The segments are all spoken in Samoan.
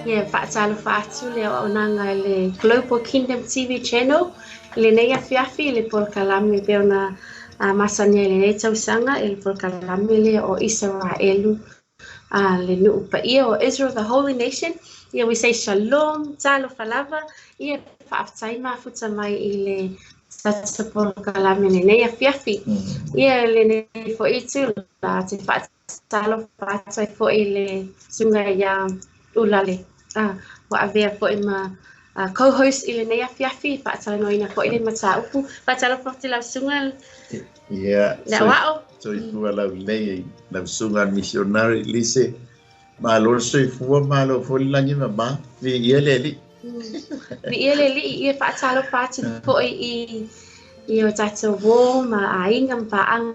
Ia, faatalofa atu le auaunaga i le Global Kingdom TV Channel i lenei afiafi i le polokalame e pei ona masani ai i lenei tausaga i le polokalame lea o Isaraelu le nuu paia o Israel the Holy Nation. Ia, we say shalom, talofa lava. Ia, faafetai mafuta mai i le tatou polokalame i lenei afiafi. Ia, lenei foi itula te faatalofa atu ai foi i le susuga ia Ulale. Ua avea foi ma co-host i lenei afiafi, faatalanoaina foi le mataupu. Faatalofa atu lau susuga Ia, le aoao. Soifua laulelei lau susuga missionary Lise. Malo le soifua, malo foi le lagi mama. Viia le Alii. Viia le Alii, ia faatalofa atu foi i o tatou uō ma aiga ma paaga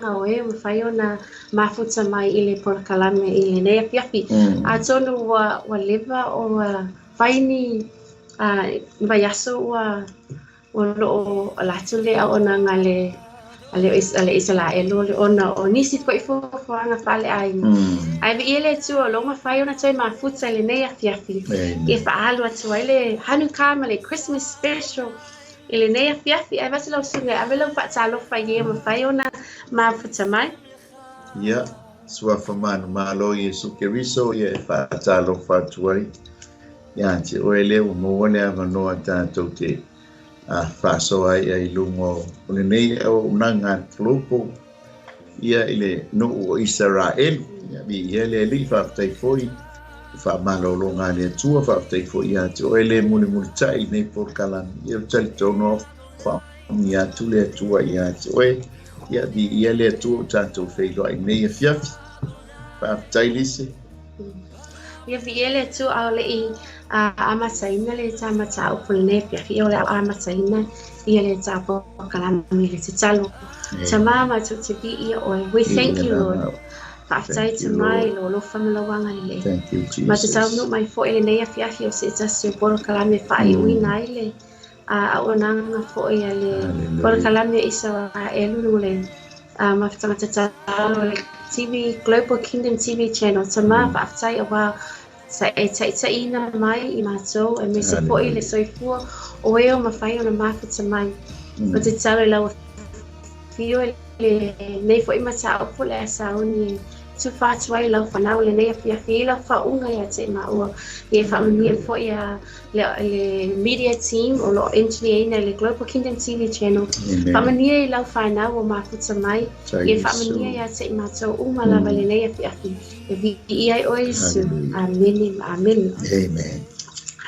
o e mafai ona mafuta mai i le polokalame i lenei afiafi. Atonu ua leva o fai ni vaiaso ua o lo o ala atu le auaunaga a le Isaraelu ona o nisi foi fuafuaga faaleaiga. Ae viia le Atua o lo o mafai ona toe mafuta i lenei afiafi e faaalu atu ai le Hanukkah ma le Christmas special i lenei afiafi. Ae avatu lau susuga e ave lau faatalofa i e ua mafai ona mafuta mai. Ia, suafa manumalo Iesu Keriso ia e faatalofa atu ai ia te oe lea ua maua le avanoa tatou te faasoa ai i luga o lenei auaunaga Global ia i le nuu o Isaraelu. Ia, viia le Alii, faafetai foi i faamalologa a le Atua, faafetai foi ia te oe le mulimulitai i lenei polokalame. Ia, ou talitonu au faamanuia atu le Atua ia te oe. Ia, viia le Atua ua tatou feiloai nei afiafi. Faafetai Lise. Ia, viia le Atua, a o le i amataina le ta mataupu i lenei afiafi, ia o le a amataina ia le ta polokalame i le tatalo. Tama matou te viia oe. We thank you, Lord. Faafetai atu mai i lou alofa ma lau agalelei. Thank you, Jesus. Ma te taunuu mai foi i lenei afiafi o se tasi o polokalame faaiuina ai le auaunaga foi a le polokalame Isaraelu le mafutaga tatalo le TV Global Kingdom TV Channel. Tama, faafetai aua sa e taitaiina mai i matou aemaise foi le soifua o e o mafai ona mafuta mai. O te tatalo i lau afio i lenei foi mataupu le a sauni e tufa atu ai lau fanau i lenei afiafi i lau faauuga ia te maua. Ia faamanuia foi a le media team o lo o engineer-ina i le Global Kingdom TV Channel. Faamanuia i lau fanau o mafuta mai. Ia faamanuia ia te i matou uma lava i lenei afiafi. E viia ai oe Iesu. Amene ma amene. Amen.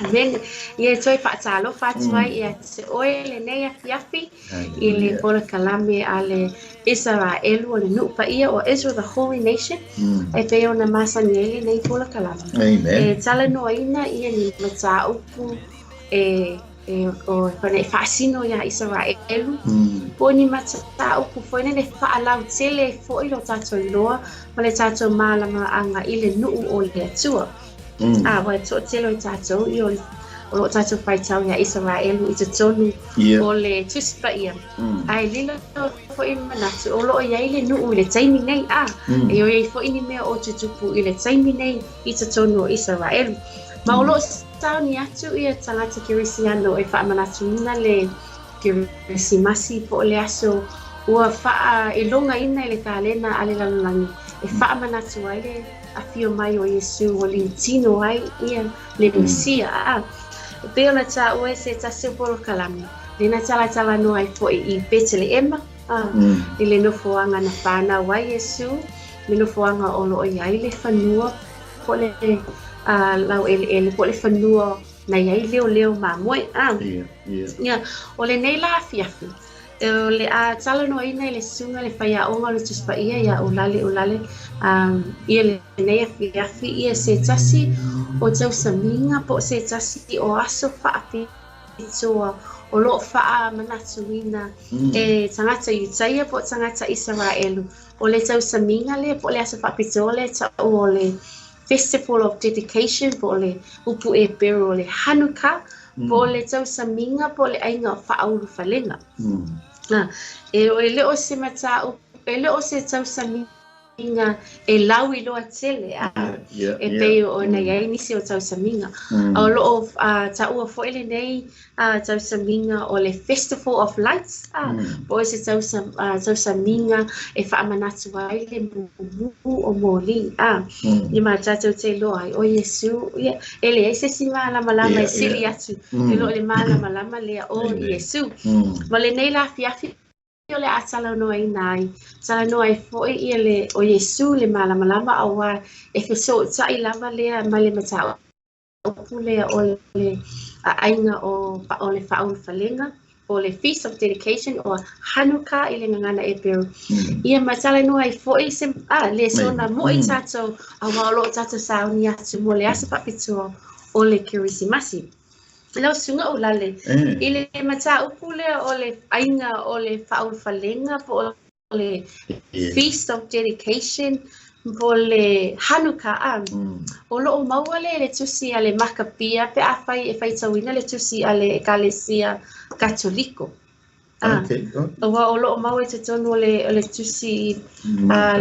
Amene. Ia e toe faatalofa atu ai ia te oe lenei afiafi i le polokalame a le Isaraelu o le nuu paia o Israel the Holy Nation e pei ona masani ai lenei polokalame. Amen. E talanoaina ia ni mataupu e e o e faasino iā Isaraelu po o ni mataupu foi lele faalautele ai foi lo tatou iloa ma le tatou mālamalamaga i le nuu o le Atua. A ua toatele o i tatou i o o lo o tatou faitau iā Isaraelu i totonu o le Tusi Paia. Ae lilo foi manatu o lo o i ai le nuu i le taimi nei, a e i ai foi ni mea o tutupu i le taimi nei i totonu o Isaraelu. Ma o lo o sauni atu ia tagata Kerisiano e faamanatuina le Kerisimasi po o le aso ua faailogaina i le kalena a le lalolagi e faamanatu ai le afio mai o Iesu ua liutino ai ia le Mesia. A e pei ona taua e se tasi o polokalame, lea na talatalanoa ai foi i Peteleema, i le nofoaga na fanau ai Iesu, le nofoaga o lo o i ai le fanua po o le laueleele po o le fanua na i ai leoleo mamoe. Ia, o lenei la afiafi, o le a talanoaina i le susuga i le faiaoga o le Tusi Paia ia Ulale Ulale ia lenei afiafi ia se tasi o tausamiga po o se tasi o aso faapitoa o lo o faamanatuina e tagata Iutaia po o tagata Isaraelu. O le tausamiga lea po o le aso faapitoa lea ta'u o le Festival of Dedication po o le upu Eperu o le Hanukkah po o le tausamiga po o le aiga faaulufalega. E le o se mataupu, e le o se tausamiga. tausamiga e lauiloa tele a e pei ona i ai nisi o tausamiga. A o lo o taua foi lenei tausamiga o le Festival of Lights, po o se tausamiga e faamanatu ai le mumu o moli, ia ma tatou te iloa ai o Iesu, ia, e leai se isi malamalama e sili atu i lo le malamalama lea o Iesu. Ma lenei la afiafi o le a talanoaina ai, talanoa ai foi ia le o Iesu le malamalama, aua e fesootai lava lea ma le mataupu lea o le aiga o le faaulufalega, o le Feast of Dedication o Hanukkah i le gagana Heperu. Ia ma talanoa ai foi se le sona mo'i tatou, aua o lo o tatou sauni atu mo le aso faapitoa o le Kerisimasi. Lau susuga Ulale, i le mataupu lea o le aiga o le faaulufalega po o le Feast of Dedication po o le Hanukkah, o lo o maua le le tusi a le Makapia pe afai e faitauina le tusi a le Ekalesia Katoliko. Aua o lo o maua i totonu o le tusi a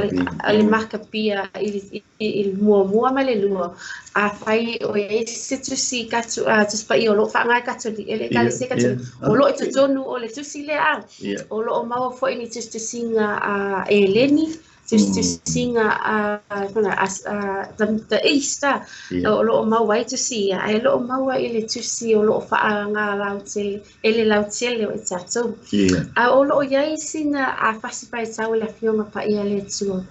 le Makapia i le muamua ma le lua. Afai o i ai se tusi Tusi Paia o lo o faaaoga e le Ekalesia Katoliko, o lo o i totonu o le tusi lea. O lo o maua foi ni tusitusiga a Eleni, tusitusiga a the East, o lo o maua ai tusi ia, ae o lo o maua i le tusi o lo o faaaoga lautele, e le lautele o i tatou. A o lo o i ai sina fasi faitau i le Afioga Paia a le Atua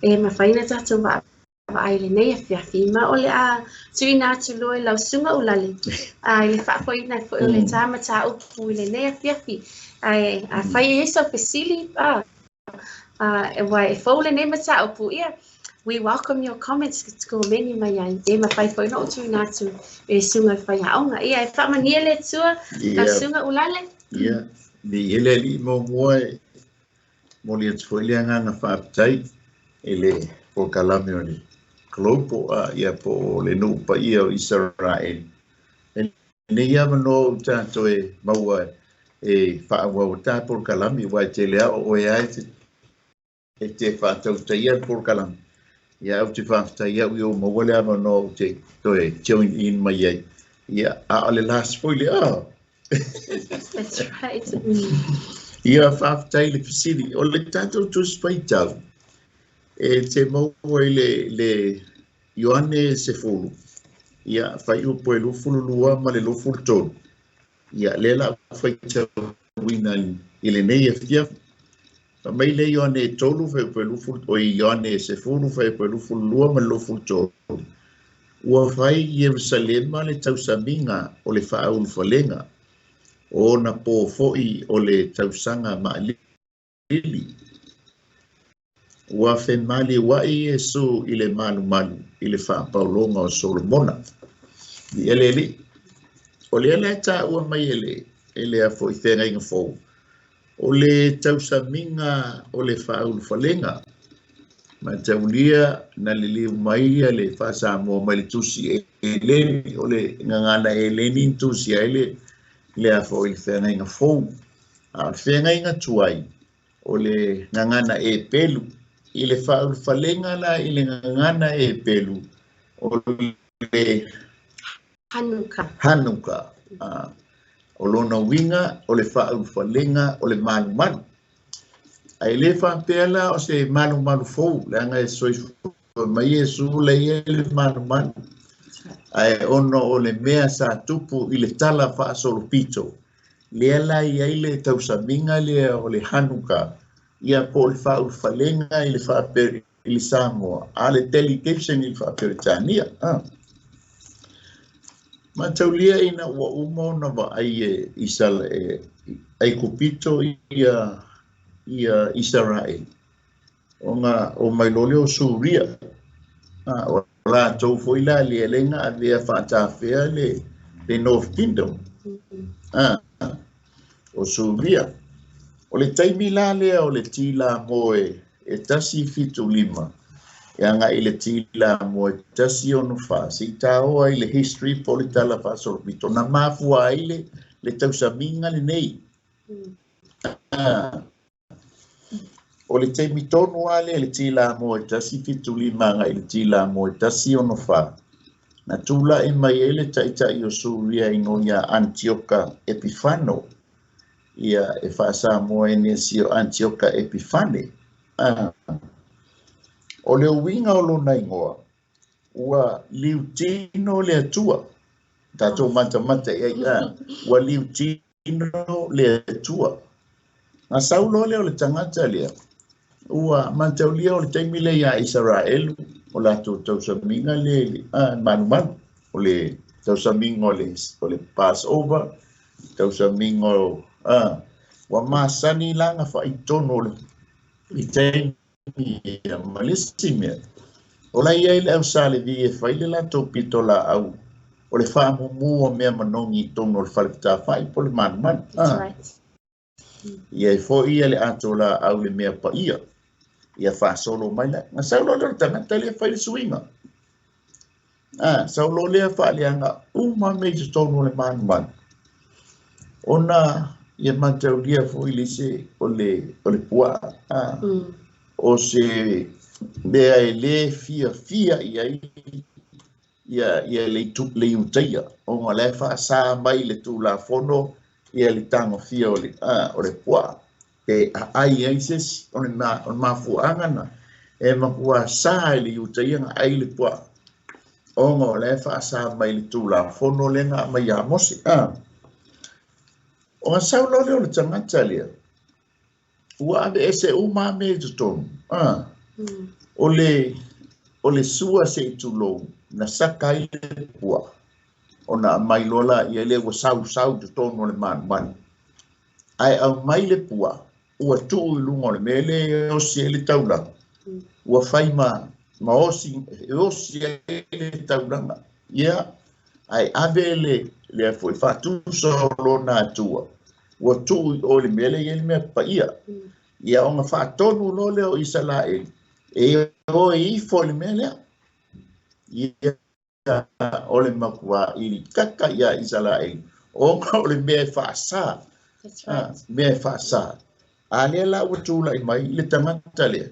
e mafai ona tatou vaavaai i lenei afiafi, ma o le a tuuina atu loa i lau susuga Ulale i le faafoeina ai foi o le ta mataupu i lenei afiafi. Ae afai e i ai sau fesili, aua e fou lenei mataupu, ia, we welcome your comments, komeni mai ai, e mafai foi ona ou tuuina atu i le susuga i le faiaoga. Ia, e faamanuia le Atua, lau susuga Ulale. Ia, viia le Alii muamua e momoli atu foi le agaga faafetai i le polokalame o le Global, ia po o le nuu paia o Isaraelu. E lenei avanoa ua tatou e maua e faaauau ai ta polokalame, aua e tele lava o oe lava e te faatautaia le polokalame. Ia, ou te faafetai au ia ua maua le avanoa ou te toe join in mai ai. Ia, a o le last foi le, oh. That's right. Ia, faafetai i le fesili. O le tatou Tusi Faitau, e te maua i le Ioane 10, ia, fuaiupu e 22 ma le 23. Ia, lea la ou faitauina i lenei afiafi. Fai mai le Ioane 3, fuaiupu e 20, oi, Ioane 10, fuaiupu e 22 ma le 23. Ua fai i Ierusalema le tausamiga o le faaulufalega, o ona pō foi o le tausaga maalili. Ua femaliuaʻi Iesu i le malumalu i le faapaologa o Solomona. Viia le Alii. O lea la e taua mai e le, e le a foi feagaiga fou, o le tausamiga o le faaulufalega. Mataulia na liliu mai ia le faa-Samoa mai le tusi Eleni, o le gagana Eleni na tusia ai le, le a foi le feagaiga fou. A o le feagaiga tuai, o le gagana Epelu. I le faaulufalega la i le gagana Epelu, o le Hanukkah. Hanukkah. O lona uiga o le faaulufalega o le malumalu. Ae le faapea la o se malumalu fou, leaga e soifua mai Iesu la e i ai le malumalu. Ae ona o le mea sa tupu i le tala faasolopito, lea la e i ai le tausamiga lea o le Hanukkah, ia po o le faaulufalega i le faape i le Samoa, a le delegation i le faaperetania. Mataulia ina ua uma ona vaai e e Aikupito ia Isaraelu, ona o mai loa lea o Suria, o latou foi la lea lea na avea faatafea le North Kingdom, o Suria. O le taimi la lea o le Tilamoe e 175, e agai i le Tilamoe 164, se i taoa i le history po o le tala faasolopito, na mafua ai le tausamiga lenei. O le taimi tonu lava lea i le tilamoa e 175 agai i le tilamoa e 164, na tulai mai ai le taitai o Suria igoa ia Antioka Epifano, ia e faa-Samoa e nisi o Antioka Epifane. O le uiga o lona igoa, ua liutino le Atua. Tatou matamata i ai, ua liutino le Atua. Na sau loa lea o le tagata lea, ua mataulia o le taimi lea iā Isaraelu, o latou tausamiga lea i le malumalu, o le tausamiga o le Passover, tausamiga o, ua masani la ona faaitonu o le i taimi ia ma le isi mea. O la e i ai le au Sa Levi e fai le latou pitolaau o le faamumu o mea manogi i totonu o le fale fetāfa'i po o le malumalu. That's right. I ai foi ia le ato laau le mea paia. Ia faasolo mai la. Na sau loa lea o le tagata lea fai le suiga. Sau loa lea faaleaga uma mea i totonu o le malumalu. Ona ia mataulia foi le isi o le puaa. O se mea e lē fiafia i ai ia le Iutaia, ona o la e faasa mai le Tulafono ia le tagofia o le puaa pe aai ai se isi. O le mafuaaga na e matua sa i le Iutaia na ai le puaa, ona o la e faasa mai le Tulafono lea na aumai ia Mose. Ona sau loa lea o le tagata lea, ua aveese uma mea i totonu. O le sua se i tulou, na saka ai le puaa, ona aumai loa laia lea ua sausau i totonu o le malumalu. Ae aumai le puaa, ua tuu i luga o le mea lea e osi ai le taulaga. Ua fai ma osi, e osi ai le taulaga. Ia, ae ave le foi faatusa o lona Atua, ua tuu i o i le mea lea e i ai le mea paia. Ia, ona faatonu loa lea o Isaraelu, e o e ifo i le mea lea. Ia, o le matua ilikaka ia Isaraelu, ona o le mea e faasa. That's right. Mea e faasa. A lea la ua tulai mai le tagata lea,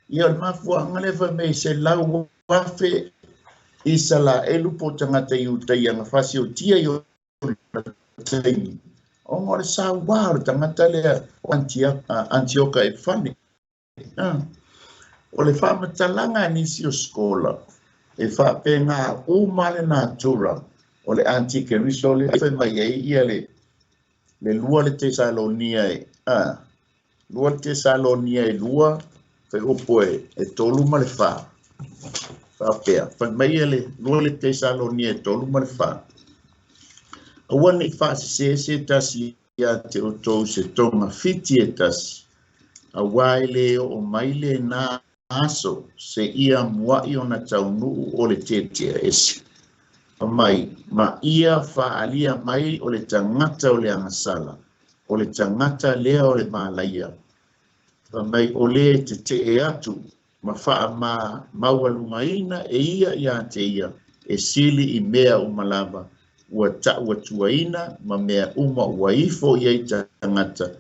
ia o le mafuaaga lea fai mai 100,000 Isaraelu po o tagata Iutaia na fasiotia i ona taimi, ona o le sauā o le tagata lea o Antioka Epifane. O le faamatalaga a nisi o skola, e faapena uma le natura o le antikeriso lea fai mai ai ia le lua le Tesalonia e lua le Tesalonia e 2 fai upu e 3 ma le 4. Faapea, fai mai ia le lua le Tesalonia e 3 ma le 4. Aua nei faasese se tasi ia te outou se tonga fiti e tasi, auā e lē oo mai lenā aso se ia mua'i ona taunuu o le tietie ese. Mai, ma ia faalia mai o le tagata o le agasala, o le tagata lea o le malaia. Mai o lē tetee atu ma faamaualugaina e ia ia te ia, e sili i mea uma lava, ua ta'uatuaina ma mea uma ua ifo i ai tagata,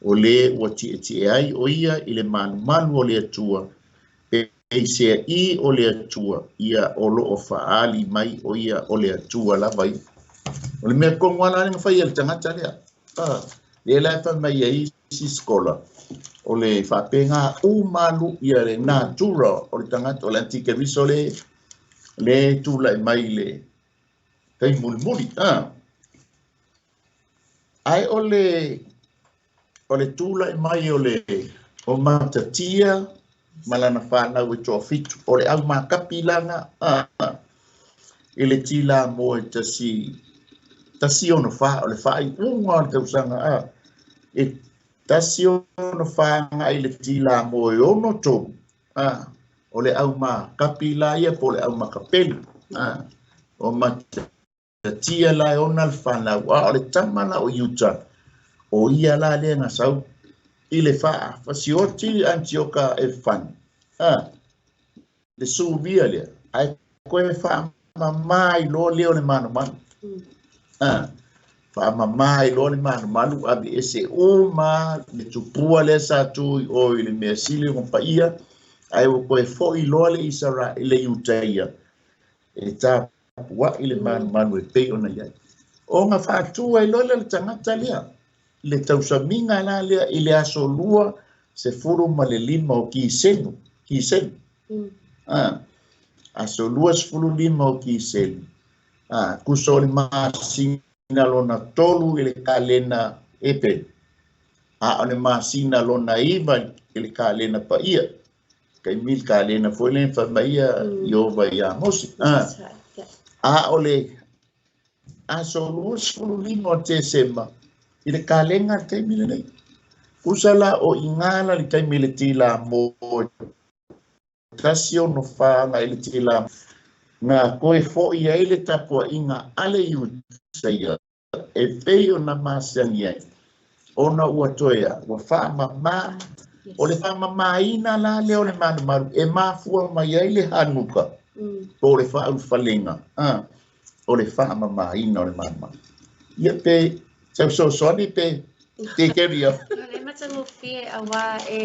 o lē ua tietie ai o ia i le malumalu o le Atua, peisea'i o le Atua, ia o loo faaali mai o ia o le Atua lava ia. O le mea tonu lava la na fai e le tagata lea. Lea la e fai mai ai isi skola, o le faapega uma alu ia le natura o le tagata, o le antikeriso le tulai mai le taimi mulimuli. Ae o le tulai mai o le o Matatia ma lana whanau e toafitu, o le au makapi lana i le tila moe tasi ono wha, o le whaai unga o le tausaga, e tasi ono wha i le tila moe ono tolu, o le au makapi la ia po le au makapelu, o Matatia la e ona le whanau, o le tama la o Iuta, o ia la lea na sau i le wha, fasioti Antioka e whani. Le suvia lea, ai koe wha mamai loa leo le manumanu. Faamama ai loa le malumalu aveese uma le tupua lea sa tu i o i le mea sili ona paia, ae ua toe fo'i loa le Isaraele Iutaia e tapua'i le malumalu e pei ona i ai. Ona faatu ai loa lea o le tagata lea le tausamiga la lea i le aso 25 o Kisenu, Kisenu. Aso 25 o Kisenu. Tusa o le masina lona 3 i le kalena Epe, a o le masina lona 9 i le kalena Paia. Taimi le kalena foi lea fai mai ia Ieova iā Mose. A o le aso 25 o Tesema i le kalena le taimi lenei. Tusa la o i gā la le taimi le tila mo 164 agai le tila na toe fo'i ai le tapuaiga a le Iutaia e pei ona masani ai, ona ua toe a, ua faamama. O le faamamaina la lea o le malumalu e mafua mai ai le Hanuka, po o le faaulufalega, o le faamamaina o le malumalu. Ia pe tausoasoani pe te keria. O le matagofie auā e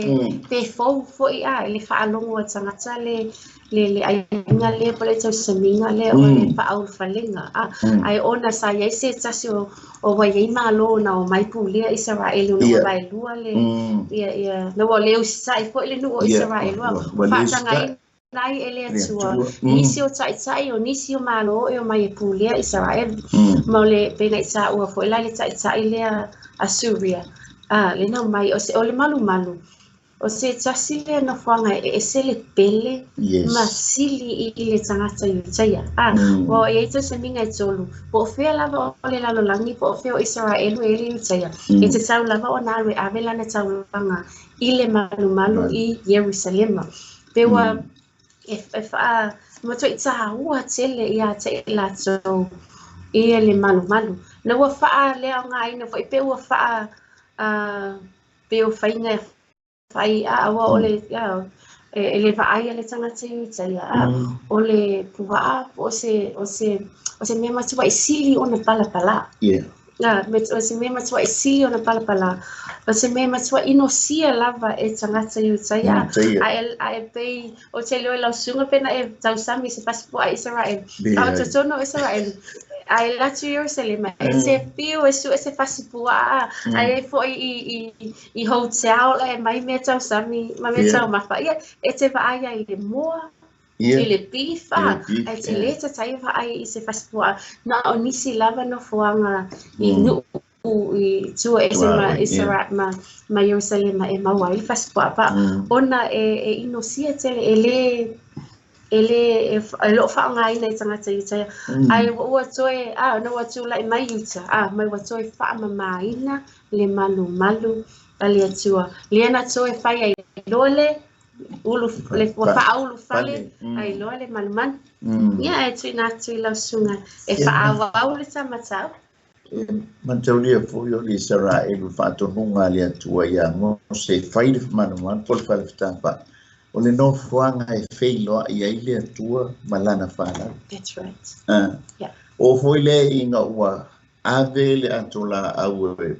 pe fou foi a i le faalogo a tagata le le le aiga lea po o le tausamiga lea o le faaulufalega a ae ona sa i ai se tasi o o ua i ai malo na omai pulea Isaraelu ona ua vaelua le ia ia na ua le usitai foi le nuu o Isaraelu a ua faatagaina ai e le Atua nisi o taitai o nisi o malo e omai e pulea Isaraelu ma o le pei ona i taua foi la le taitai lea a Suria a le na omai o se o le malumalu o se tasi lea nofoaga e ese le pele ma sili i le tagata Iutaia. A, ua i ai tausamiga e tolu, po o fea lava o le lalolagi, po o fea o Isaraelu e i ai le Iutaia, e tatau lava ona alu e ave lana taulaga i le malumalu i Ierusalema. Pe ua e faa matuai taua tele iā te i latou ia le malumalu. Na ua faaleaogaina foi pe ua faa pei o faiga e fai a aua o le e le vaaia le tagata Iutaia a o le puaa po o se o se o se mea matuai sili ona palapala. O se mea matuai sili ona palapala. O se mea matuai inosia lava e tagata Iutaia. Ae e pei o te iloa i lau susuga pe na e tausami i se passport a Isaraelu. A o totonu o Isaraelu, a e alu atu i Ierusalema, e te fiu e sue se fasipuaa, a i ai foi i, i, i hotel e aumai mea tausami ma mea taumafa. Ia, e te vaai ai i le moa, i le beef, a, ae te le tatau e vaai i se fasipuaa. Na o nisi lava nofoaga i nuu i tua ese ma Isaraelu ma, ma Ierusalema e maua ai le fasipuaa, ona e, e inosia tele, e le e le e, e lo o faaaogaina e tagata Iutaia. Ae ua ua toe a ona ua tulai mai Iuta, a mai ua toe faamamaina le malumalu a le Atua. Lea na toe fai ai loa le ulu le ua faaulufale ai loa le malumalu. Ia e tuuina atu i lau susuga e faaauau le ta mataupu. E mataulia foi o le Isaraelu faatonuga a le Atua iā Mose e fai le malumalu po o le fale fetafaai. O le nofoaga e feiloai ai le Atua ma lana fanau. That's right. Yeah. O foi lea ina ua ave le ato laau e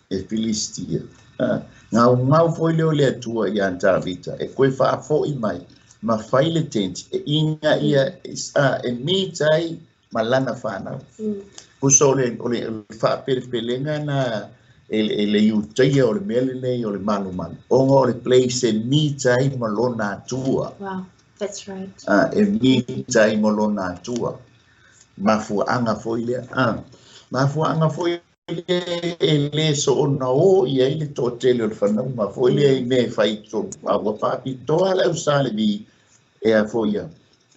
e Pilistia. Gaugau foi lea o le Atua iā Tavita e toe faafoi mai ma fai le tenti e ina ia e meet ai ma lana fanau. Tusa o le, o le faapelepelega na e le Iutaia o le mea lenei o le malumalu, ona o le place e meet ai ma lona Atua. Wow, that's right. E meet ai ma lona Atua. Mafuaaga foi lea. Mafuaaga foi e le soona o i ai le toatele o le fanauga foi lea i mea e fai i totonu, a ua faapitoa le au Sa Levi e a foi ia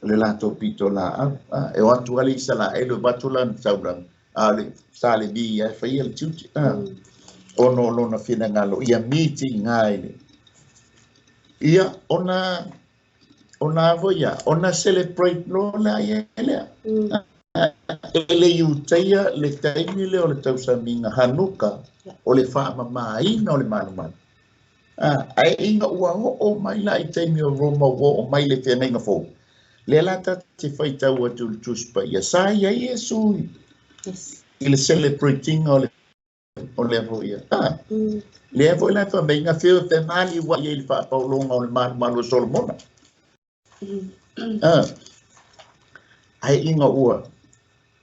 le latou pitolaau. E o atu lava le Isalaelu e avatu lana taulaga, a o le Sa Levi ia e faia le tiute, ona o lona finagalo ia mitiga i le ia ona ona a foi ia ona celebrate loa lea lea. E le Iutaia le taimi lea o le tausamiga Hanuka o le faamamaina o le malumalu. Ae ina ua oo mai la i taimi o Roma ua oo mai le feagaiga fou, lea la ta te faitau atu i le Tusi Paia, sa i ai Iesu I le celebrating o le o lea foi ia. Ah, lea foi la fai mai feu fe mali ua ia i le faapauloga o le malumalu o Solomona. Ah, ai inga ua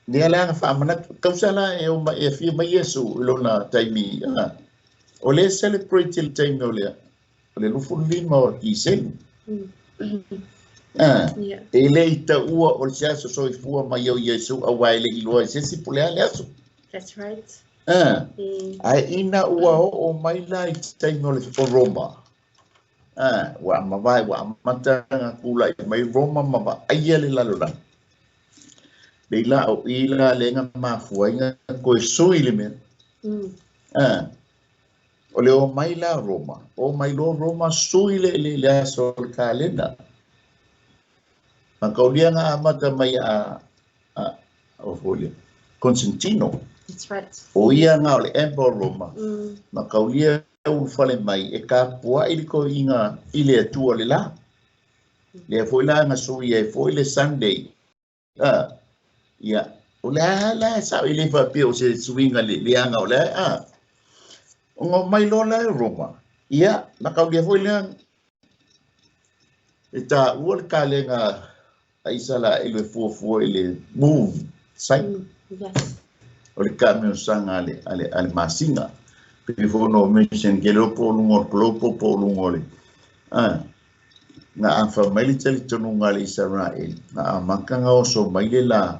lea la na faamanatu tausala e o mai e fia mai Iesu i lona taimi. Ah, o le celebrate le taimi o lea o le 25 o Tiselu. Ah, e le i taua o le se aso soifua mai o Iesu auā e le iloa e se isi po o le a le aso. That's right. Ah, ae ina ua oo mai la i taimi o le o Roma. Ah, ua mavae ua amata na tula'i mai Roma ma vaaia le lalolagi. Lei la o i la le ga mafua ai ga toe sui le mea. Ah, o le o mai la Roma, o mai loa Roma sui le aso o le kalena. Ma kaulia ga amata mai a o foi lea, Constantino. That's right. O ia ga o le Emperor Roma. Ma kaulia ulufale mai e tapua'i le toe'iga i le Atua le lā. Lea foi la ga sui ai foi le Sunday. Ah, ia, o le a la sa'o i le faapea o se suiga le leaga o le a. Ona mai loa la e Roma. Ia, na kaulia foi lea e taua le kalega a Isalaelu e fuafua i le moon cycle. O le taamilosaga a le masina. Pei foi ona ou mention ke leo po o luga o le globe po o luga o le ah, na afa mai le talitonuga a le Isaraelu na amata na oso mai le lā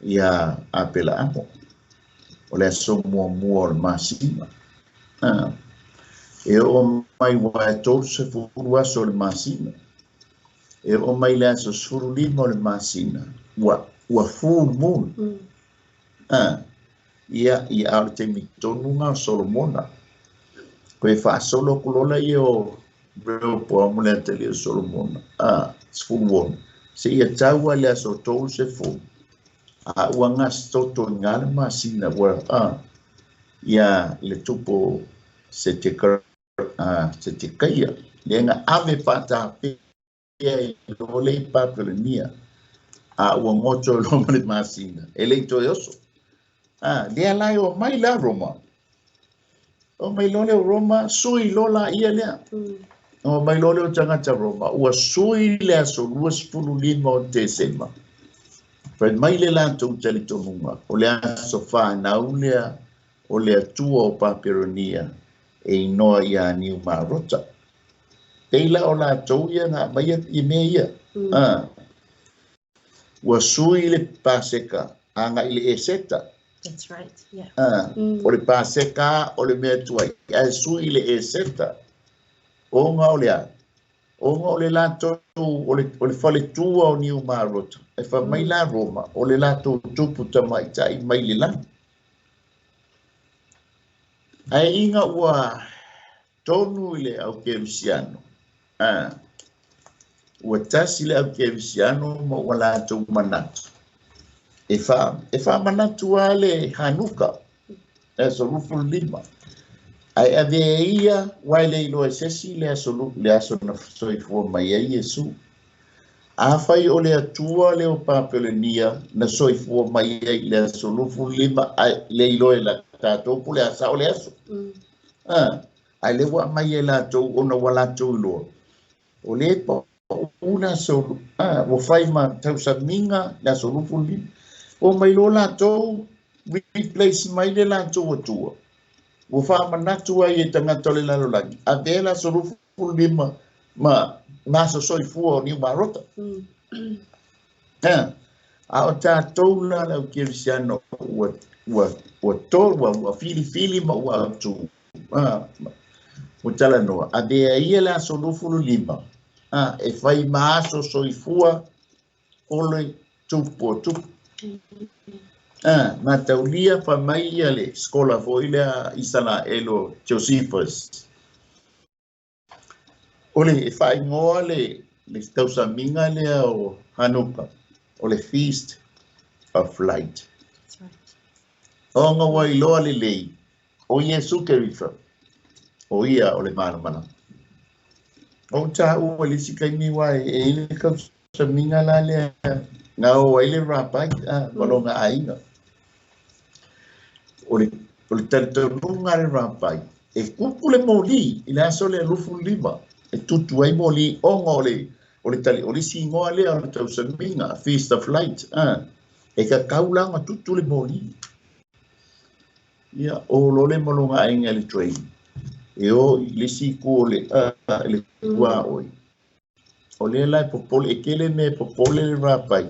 ia Apelaamo. O le aso muamua o le masina. Ah, e oo mai ua e 30 aso o le masina. E oo mai le aso 15 o le masina. Ua full moon. Ah, ia ia a o le taimi tonu ga o Solomona. Koe faasolo atu loa laia o Rehoboamo le atalii o Solomona. Ah, 16. Seia tau ai le aso 30. A ua gasitoto i gā le masina ua ah, ia le tupu Setekaia. Lea na ave faatafea i lo le i Papelenia. A ua goto loa ma le masina. E le i toe oso. Ah, lea la e o mai la Roma. O mai loa le o Roma, sui loa la ia lea. O mai loa le o tagata Roma, ua sui le aso 25 o Tesema. Fai mai le latou talitonuga, o le aso whānau lea o le Atua o Papelonia e inoa ia Niu Marota. Teila o latou ia nga mai i mea ia. Ah. Ua sui le Paseka, aga i le Eseta. That's right. Yeah. Ah, o le Paseka o le mea tuai, ae sui le Eseta. O nga o le a. O nga o le latou, o le faletua o Niu Marota. E fa mai la Roma, o le latou tupu tamaitai mai le lagi. Ae iga ua tonu i le aukerisiano. Ah, ua tasi le aukerisiano ma ua latou manatu. E faamanatu a le Hanuka, le aso 25. Ae ave ia uae le iloa e sesi le aso, le aso na soifua mai ai Iesu. Afai o le Atua le o Papelenia na soifua mai ai le aso 25 ae le iloa e la tatou po le a sa'o le aso. Ah, ae le ua mai e latou ona ua latou iloa. O le pa'u le aso, ah, ua fai ma tausamiga le aso 25. O mai loa latou replace mai le latou Atua. Ua faamanatu ai e tagata o le lalolagi. Avea le aso 25 ma ma aso soifua o Niu Marota. Ah, a o tatou la le aukerisiano ua tolu ua filifili ma ua autu. Ah, ua talanoa. Avea ia le aso 25. Ah, e fai ma aso soifua o le tupu o tupu. Ah, mataulia fa mai ia le skola foi lea Isalaelo Josephus. O le e faaigoa le tausamiga lea o Hanuka, o le Feast of Light. That's right. Ona ua iloa lelei, o Iesu Keriso, o ia o le malamalama. O taua le isi taimi ua e i le tausamiga la lea na o ai le rabai ah, ma lona aiga. O le talitonuga a le Rapai, e kuku le moli i le aso lea 25, e tutu ai moli ona o le o le tali o le isi igoa lea o le tausamiga, Feast of Light, e tatau la ona tutu le moli. Ia, o lo le ma lona aiga i le train, e o i le isi itu o le, le tuaoi. O lea la e popole, e tele mea e popole le Rapai.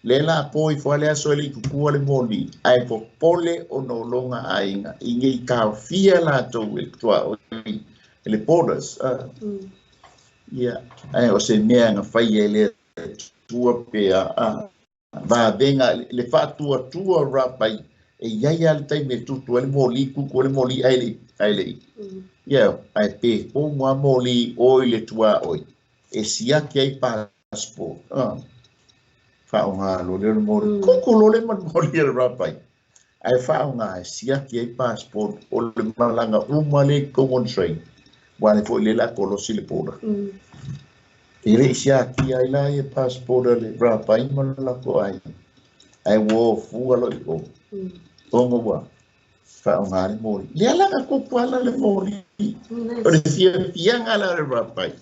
Lea la po ifo lava le aso e le i tutua le moli, ae popole ona o lona aiga, i ne i taofia latou e le tuaoi, e le borders. Ia, ae o se mea na faia e le Atua pe a, vavega, le faatuatua o Rapai, e i ai lava le taimi e tutu ai le moli, tutu ai le moli ae le i, ae le i. Ia, ae pe komu lava moli o i le tuaoi, e siaki ai passport. Faaaoga loa lea o le moli. Kuku loa le ma le moli a le Rapai. Ae faaaoga e siaki ai passport o le malaga uma lea i totonu o le train. Aua o lea foi lea o le a kolosi le border. E le i siakia ai la ia passport a le Rapai ma le latou aiga. Ae ua o fua loa i o. Ona ua faaaoga le moli. Lea la na tupu ala le moli. O le fiafiaga la o le Rapai,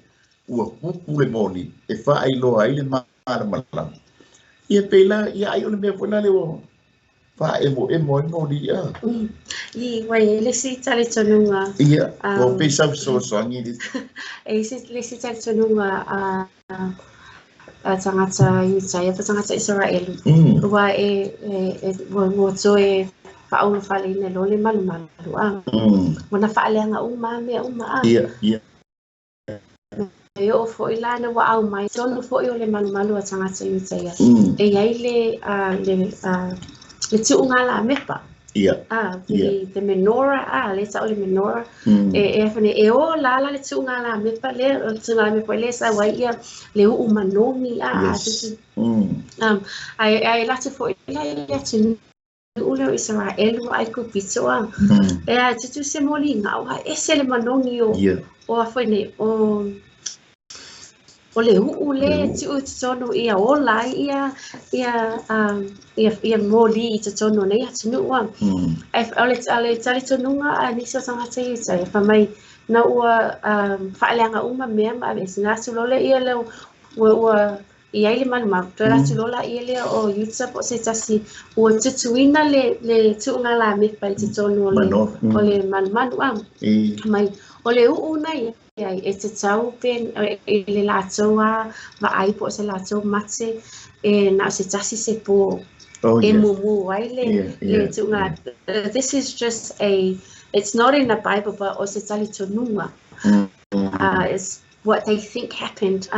ua tupu le moli e faailoa ai le malamalama. Ia pei la, ia ai o le mea foi lale ua faaemoemo ai moli ia. I, ua i ai le isi talitonuga. Ia, ua pei sau fesoasoani le. E i ai le isi talitonuga a a tagata Iutaia po o tagata Isaraelu. Ua e, e, ua, ua toe faaulufaleina loa le malumalu a. Ua na faaleaga uma a mea uma a. Ia, ia. E oo foi la ina ua aumai totonu foi o le malumalu a tagata Iutaia, e i ai le, le, le tuugalamepa. The, the menorah, lea e tau o le menorah, e, e, e o la la le tuugalamepa lea, o le tuugalamepa lea e sau ai ia le uu manogi, ae, ae latou foi la i atunuu nuu lea o Isaraelu a Aikupito a. E a tutu se moli ngao a ese le manogi o o a foi nei o o le uu le tuu i totonu ia ola ai ia ia ia ia moli i totonu o nei atunuu a. Ai o le o le talitonuga a nisi o tagata ia tai fai mai na ua faaleaga uma mea ma aveese na atu loa lea ia lea ua ua i ai le malumalu. Toe alu atu loa laia lea o Utah po o se tasi ua tutuina le, le tuuga-lamepa i totonu o le, o le malumalu a. Mai, o le uu na i ai e tatau pe i le latou a vaai po o se latou mate e na o se tasi se po e mumu ai le, le tuuga. This is just a, it's not in the Bible, but o se talitonuga. It's what they think happened.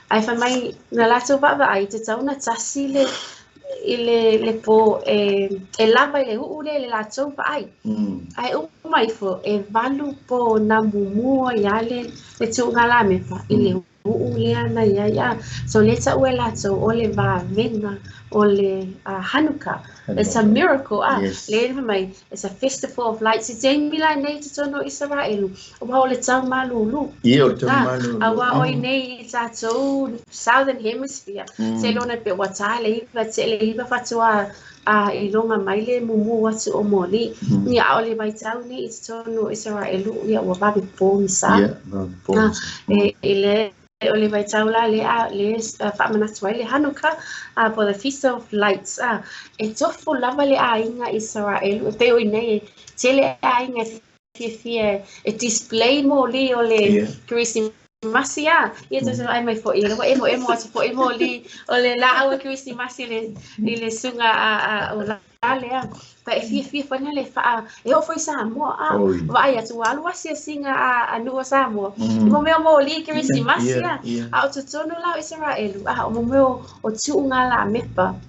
Ae fai mai, na latou vaavaai, tatau ona tasi le, i le, le po e, e lava i le uu lea i le latou vaai. Ae uma ifo, e 8 po na mumu ai a le, le tuugalamepa i le uu lea na i ai. So lea tau e latou o le vavega o le Hanukkah. It's a miracle, ah. Yes. Le fai mai, it's a festival of lights. I taimi la nei i totonu o Isaraelu, aua o le tau malūlū. Ia, o le tau malūlū. Aua o i nei i tātou Southern Hemisphere, se lona pe ua tā le iwa, te le iwa whatua a i longa mai le mumu atu o moli. Ia, a o le vaitau nei i totonu o Isaraelu, ia ua vave pogisa. Ia, vave pogisa. E, i le O le vaitau la lea le faamanatu ai le Hanukkah po the Feast of Lights e tofu lava le aiga Isaraelu e pei o i nei e tele aiga e fiafia e display moli o le Kerisimasi a ia toe vaai mai foi ua emoemo atu foi moli o le laau o Kerisimasi i le suga o a lea, pa e fiafia foi na le faa, e oo foi i Samoa, a, vaai atu, ua alu asiasiga a nuu o Samoa, i mo mea o moli Kerisimasi, a, a o totonu la o Isaraelu, a, o mo mea o tuugalamepa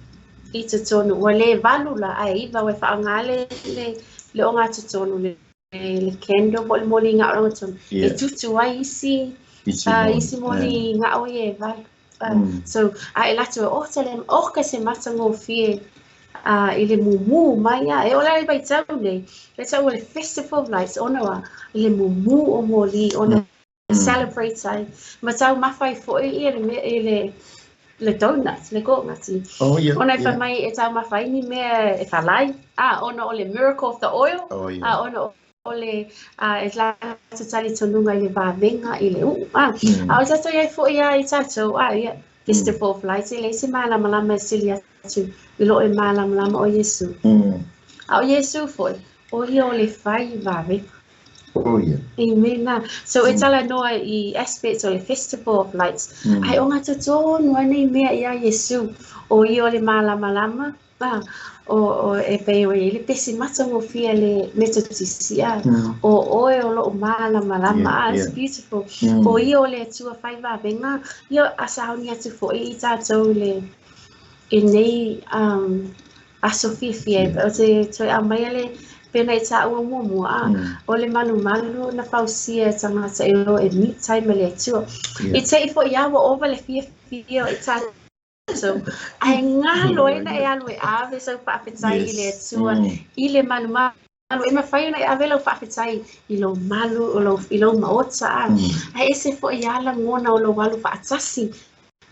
i totonu, ua le 8 la, ae 9 ua e faaaoga le, le, le ogatotonu, le, le candle po o le moli gao le ogatotonu, e tutu ai isi, isi moli gao ia e 8. So, a e latou e oka le, oka se matagofie i le mumu mai a, e ola i vaitau nei, le tau o le Festival of Lights, ona a, i le mumu o moli, ona celebrate ai, ma taumafa ai foi ia le mea, i le, le donut, le kōngati. Oh, yeah, Ona e yeah. whai mai e taumafa ai ni mea e whalai, ona o le miracle of the oil, Oh, yeah. ona o le e latou talitonuga i le vavega i le u'u. A o tatou iai fo'i a i tatou, ia, Festival of Lights, e leai se malamalama e sili atu i lo e malamalama o Iesu. A o Iesu fo'i, o ia o le fai vavega. Oh, yeah. Amen. So e talanoa i aspects o le Festival of Lights. Ae o gatotonu a nei mea iā Iesu, o ia o le malamalama, o e pei o i le pesi matagofie a le Metotisi, o oe o lo'u malamalama, it's beautiful. O ia o le Atua fai vavega, ia a sauni atu fo'i i tatou le i nei aso fiafia e o te toe aumaia le pena i tāua muamua, o le malumalu na fausia e tagata e o e meet ai ma le Atua. I te i fo'i a ua ova le fiafia o i tatou, ae galo ai na e alu e ave sau faafetai i le Atua i le malumalu. E mafai ona e ave lau faafetai i lou malu o lou, i lou maota, ae ese fo'i a lagona o lou alu faatasi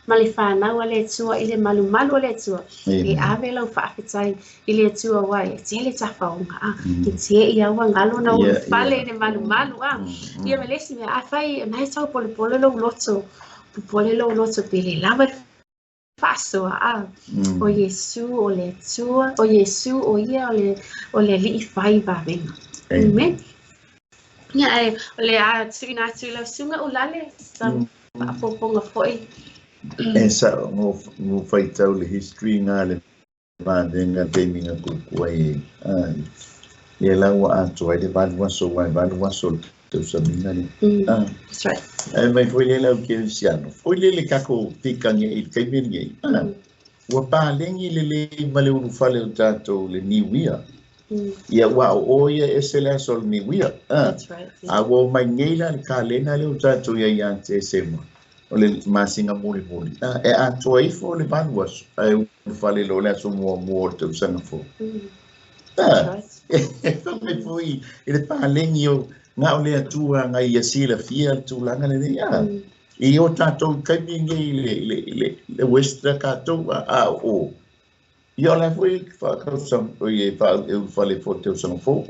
ma le whanau a le Atua i le malumalu o le Atua. E ave lau faafetai i le Atua wa e tele tafaoga, e te i aua galo na ulu fale i le malumalu, Ia ma le isi mea, afai na e tau polepole lou loto, popole lou loto pe le lava le faasoa, o Iesu o le Atua, o Iesu o ia o le Alii fai vavega. Amen. Ia e o le a tuuina atu i lau susuga Ulale sa faaopoopoga fo'i. E sa ngo faitau le history nga le vavega taimi nga kukua i ai. Ia la ua atoa ai le 8 aso ua e 8 aso le tausamiga le. That's right. Ae mai foi le lau kerisiano. Foi le le kako pikange i le taimi lenei. Ua palegi lelei ma le ulufale o tatou le niuia. Ia ua o ia ese le aso o le niuia. That's right. Yeah. A ua mai nei la le kalena le o tatou ia ia te sema. O le masinga mulimuli. E atoa ifo le 8 aso. Ae ulufale lo le aso muamua o le tausaga fou. That's right. E whamai foi i le palegi o ngā o le Atua ngai ia silafia le tulaga lenei. I o tātou kaimi nei le West kātou a o. Ia o la foi whakausang, o i e wha, e ulufale fo te tausaga fou.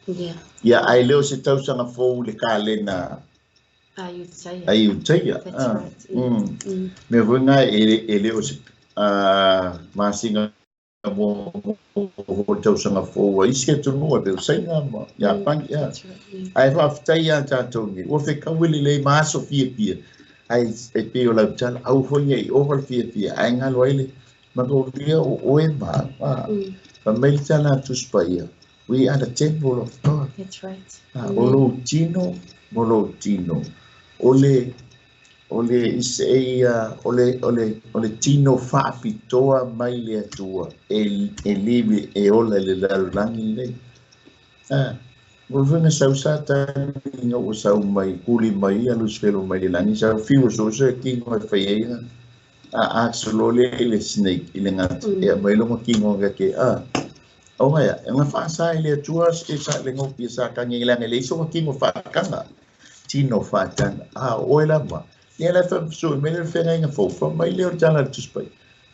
Yeah. Ia ai leo se tausaga fou le kalena A Iutaia. A Iutaia. That's right. Yeah. Me foi ngai e leo se masinga mo tausaga fou a isi atunuu e pe usaina ma Iapani, ia. That's right, yeah. Ai faafetai ia tātou nei. Ua fekau ele lei ma aso fiafia. Ai e pei o lau tala, au foi nei ova le fiafia. Ai ngalo ai le makauvia o oe ma. Fa mai le tala a Tusi Paia. We are the temple of God. That's right. O lou tino, mo lou tino. O le, o le ise ia, o le, o le, o le tino faapitoa mai le Atua e, e livi e ola i le lalolagi lenei. Ua faiga sau sa tani ua sau mai kuli mai ia Lusifelo mai le lagi sau fiu so se kingo e fai ai a a solo le le snake i le ngata e mai longa kingo ga ke a o ngai e nga fa sa i le Atua e sa le ngopi sa ka ngi le le iso kingo fa kanga tino fa tanga a o e lava ia la fa so me le fenga inga fo fa mai le o tala tu spai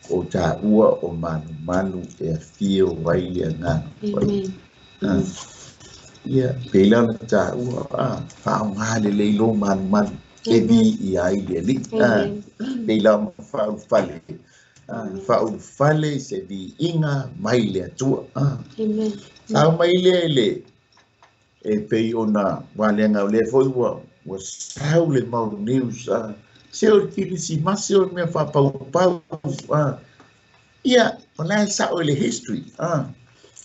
o ta ua o manu manu e fio vai le nga. Amen. Ia pela na ta ua a fa o nga le le lo manu manu e bi i ai le li. Amen. Pela ma fa u fale. Fa u fale se bi inga mai le atua. Amen. Sa mai le le e pei ona walenga le foi ua ua sau le mau news. Se o kirisimasi o mea whapaupau. Ia, o la e sao i le history.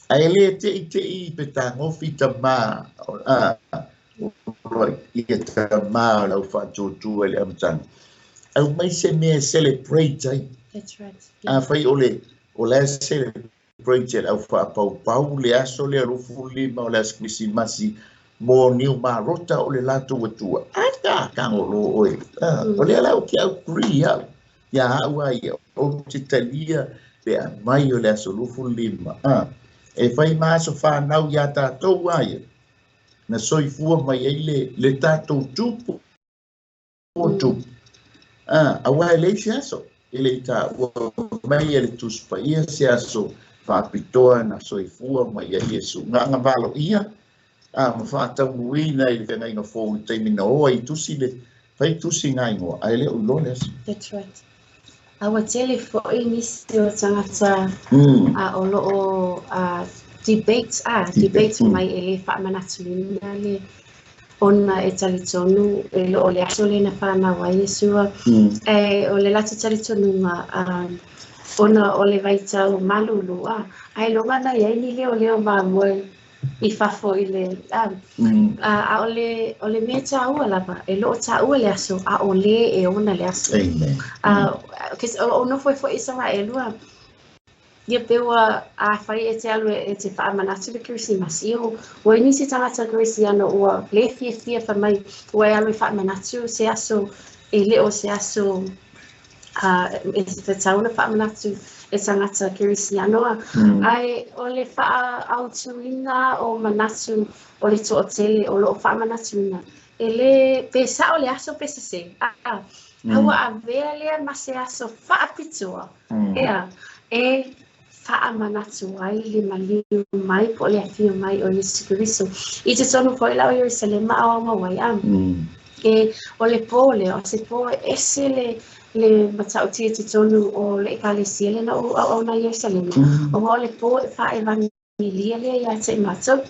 Ai le te i te i pe tā ngofi ta mā. Ia ta mā o lau whaatuatua i le amatanga. Au mai se mea celebrate ai. That's right. A whai o le, o la celebrate ai au whapaupau le aso le alufu lima o le aso kirisimasi mo niu marota o le lātou atua. Ata, kango lo oe. O le ala o ki au kuri au. Ia au ai, o te talia le a mai o le aso lufu lima. E whai maaso whanau ia tātou ai. Na soifua mai ai le tātou tupu. O tupu. Awa e leisi aso. E le i taua mai e le Tusi Paia se aso faapitoa na soifua mai ai Iesu. Na agavaloia ma faataunuuina i le feagaiga fou i le taimi na o ai i tusi le fai tusi ngā ingoa, ae le o iloa le aso. That's right. A ua tele foi nisi o tagata o lo o debate, debate mai e le faamanatuina le ona e talitonu e le o le aso lea na fanau ai Iesu. E o le latou talitonuga ona o le vaitau malulu, ae loga na i ai ni leoleo mamoe i fafo i le a o le mea taua lava e lo o taua le aso a o le e ona le aso. Amen. O lo o nofo ai foi Isaraelu ia pe ua afai e te alu e te faamanatu le Kerisimasi ua i nisi tagata Kerisiano ua le fiafia fai mai ua e alu e faamanatu se aso e le o se aso e tatau ona faamanatu e tagata Kerisiano ae o le faaautuina o manatu o le toatele o lo o faamanatuina e le pe sao le aso pe sese ua avea lea ma se aso faapitoa ea e faamanatu ai le maliu mai po o le afio mai o Iesu Keriso. I totonu foi la o Ierusalema a auau ai e o le pō lea, o se pō e ese le matautia i totonu o le ekalesia lea na ou auauna i Ierusalema. Aua o le pō e faaevagelia lea ia te i matou.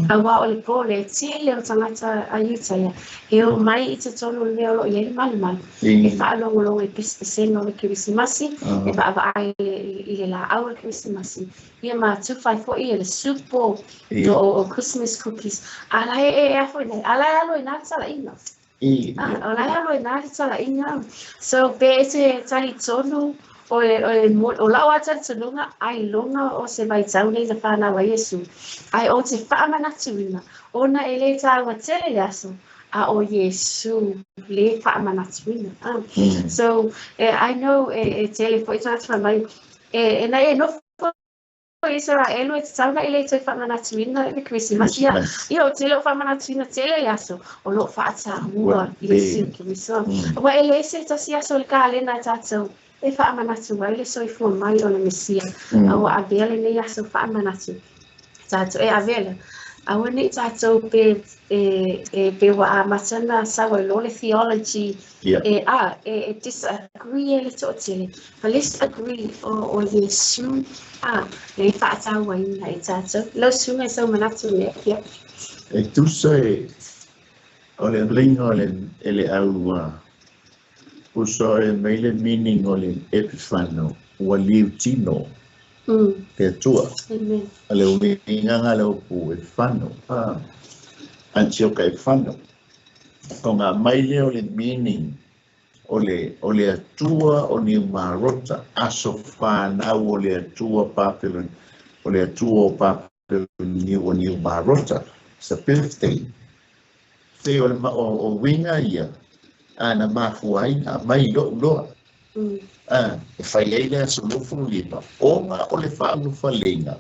Aua o le pō lea tele o tagata a Iutaia e o mai i totonu o le mea o lo o i ai le malumalu. E faalogologo i pesepesega o le Kerisimasi, e vaavaai i le laau o le Kerisimasi. Ia ma tufa ai foi e le supo o Christmas cookies. A la e a foi nei, a la e alo i nā le talaiga. O la e alo i nā le talaiga. So pe e te talitonu o lau a talitonuga ai loga o se vaitau nei na whanau ai Iesu. Ai o te faamanatuina, ona e le taua tele le aso, a o Iesu le faamanatuina. So I know e tele foi tagata mai e na e nofo Isaraelu e tatau na i le toe faamanatuina le Kerisimasi. Ia o tele o faamanatuina tele le aso o lo o faataua Iesu Keriso. Ua e le se tasi aso o le kalena e tatou e faamanatu ai le soifua mai o le Mesia. A ua avea lenei aso faamanatu. Tatou e avea lea. Aua nei tatou pe e pe ua amata na sau ai loa le theology e disagree e le toatele. But let's agree o Iesu le faatauaina e tatou. Lau susuga e sau manatu mea. Ia. E tusa e o le uiga o le e le au uso e mai le meaning o le epifano ua liutino le Atua. Amen. O le uiga le upu e fano. Antioka e fano. O ngā mai lea o le meaning o le Atua o Niumarota, aso whanau o le Atua Papilon, o le Atua o Papilon o Niumarota. It's a birthday. Te o, le, o winga ia, a na mafua ai na mai lou loa. E fai ai le aso 25, ona o le faaulufalega,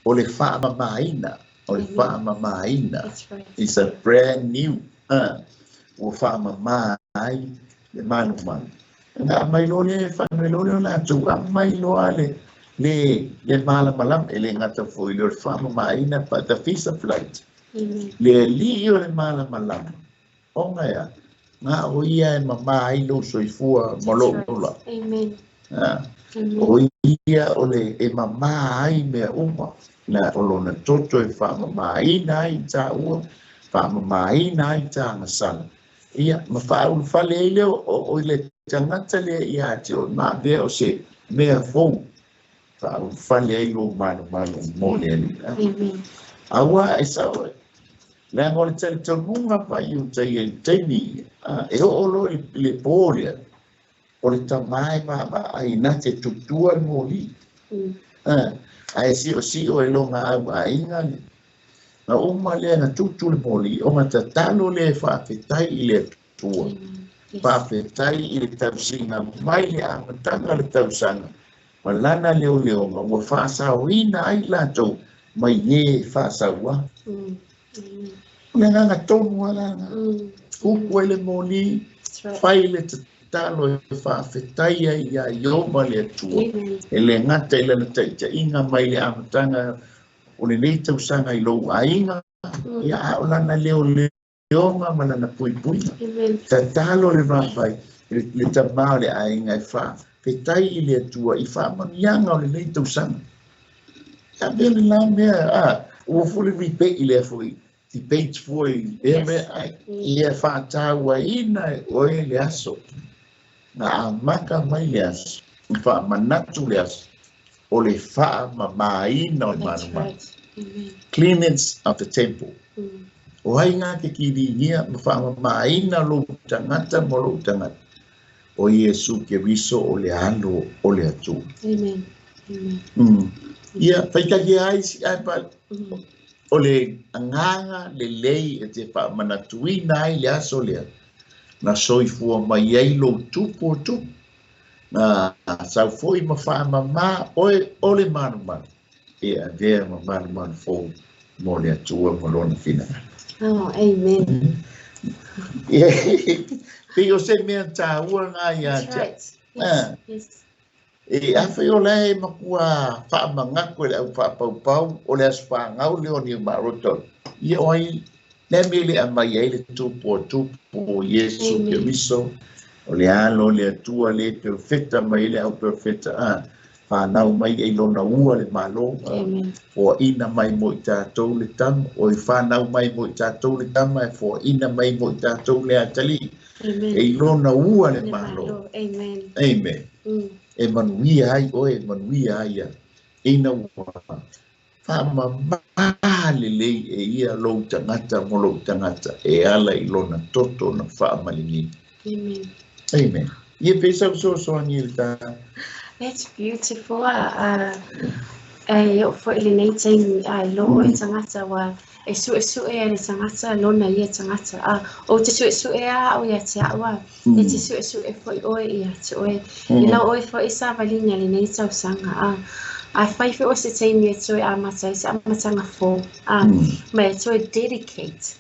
o le faamamaina, o le faamamaina. That's right. It's a brand new. Ua faamama ai le malumalu. Na mai loa le whanau loa le o latou, a mai loa le malamalama, e le gata foi le o le faamamaina, but the feast of light. Amen. Le alii o le malamalama. Ona ea, ngā o ia e mama ai lou soifua ma lou ola. Amen. Amen. O ia o le e mama ai mea uma. Na o lona toto e faamamaina ai tāua, faamamaina ai tāgasala. Ia, ma faaulufale ai lea o le tagata lea ia te o maavea o se mea fou. Faaulufale ai lou malumalu mo le Alii. Amen. Aua e sao e. Leaga o le talitonuga faaiuta ia i le taimi e oo loa i le pō lea, o le tamā e vaavaai na te tutua le moli. Ae siosio e loga au aiga le. Na uma lea na tutu le moli, ona tatalo lea e faafetai i le Atua. Amen. Yes. Faafetai i le tausiga mai le amataga o le tausaga. Ma lana leoleoga ua faasaoina ai latou mai e faasaua. O le agaga tonu lava lena. Upu ai le moli, That's right. fai le tatalo e faafetai ai iā Ieova le Atua. E le gata i lana taʻitaʻiga mai le amataga o lenei tausaga i lou aiga, ia a o lana leoleoga ma lana puipuiga. Tatalo le vaavai le tamā o le aiga e faafetai i le Atua i faamanuiaga o lenei tausaga. Ia avea le la mea, ua fully repay i lea foi debate foi lea mea, ai ia faatauaina e oe le aso na amata mai le aso, faamanatu le aso o le faamamāina o le manumanu. Cleanliness of the temple. O ai gā te kilinia ma faamamāina lou tagata ma lou tagata? O Iesu Keriso o le Alo o le Atua. Amen. Amen. Ia, faitalia ai si ai pa o le agaga lelei e te faamanatuina ai le aso lea na soifua mai ai lou tupu o tupu, na sau foi ma faamamā oe o le manumanu, e avea ma manumanu fou mo le Atua ma lona finagalo. Oh, amen. Pei o se mea tāua ngā ia That's te. right. Yes, yes. E afai o lae makua faamagako e le au faapaupau o le aso fāgau lea o Niumaroto. Ia o ai le mea le aumai ai le tupu o tupu o Iesu Keriso, o le Alo o le Atua le perofeta mai le au perofeta a whanau mai e lona ua le malo, foaina mai mo i tātou le tama, o i whanau mai mo i tātou le tama, e foaina mai mo i tātou le atali. E lona ua le malo. Amen. Amen. E manuia ai oe, e manuia ai ia. Ina ua faamamā lelei e ia lou tagata mo lou tagata e ala i lona toto na faamaligi. Amen. Amen. Ia pe sau soasoani i le tā. That's beautiful. E o foi lenei taimi a i loo e tagata ua e suesue a le tagata lona ia tagata. O te suesue a o ia te au a. E te suesue foi oe ia te oe. I lau oe foi savaliga lenei tausaga. A fai foi o se taimi e toe amata ai se amataga fou. Ma e toe dedicate.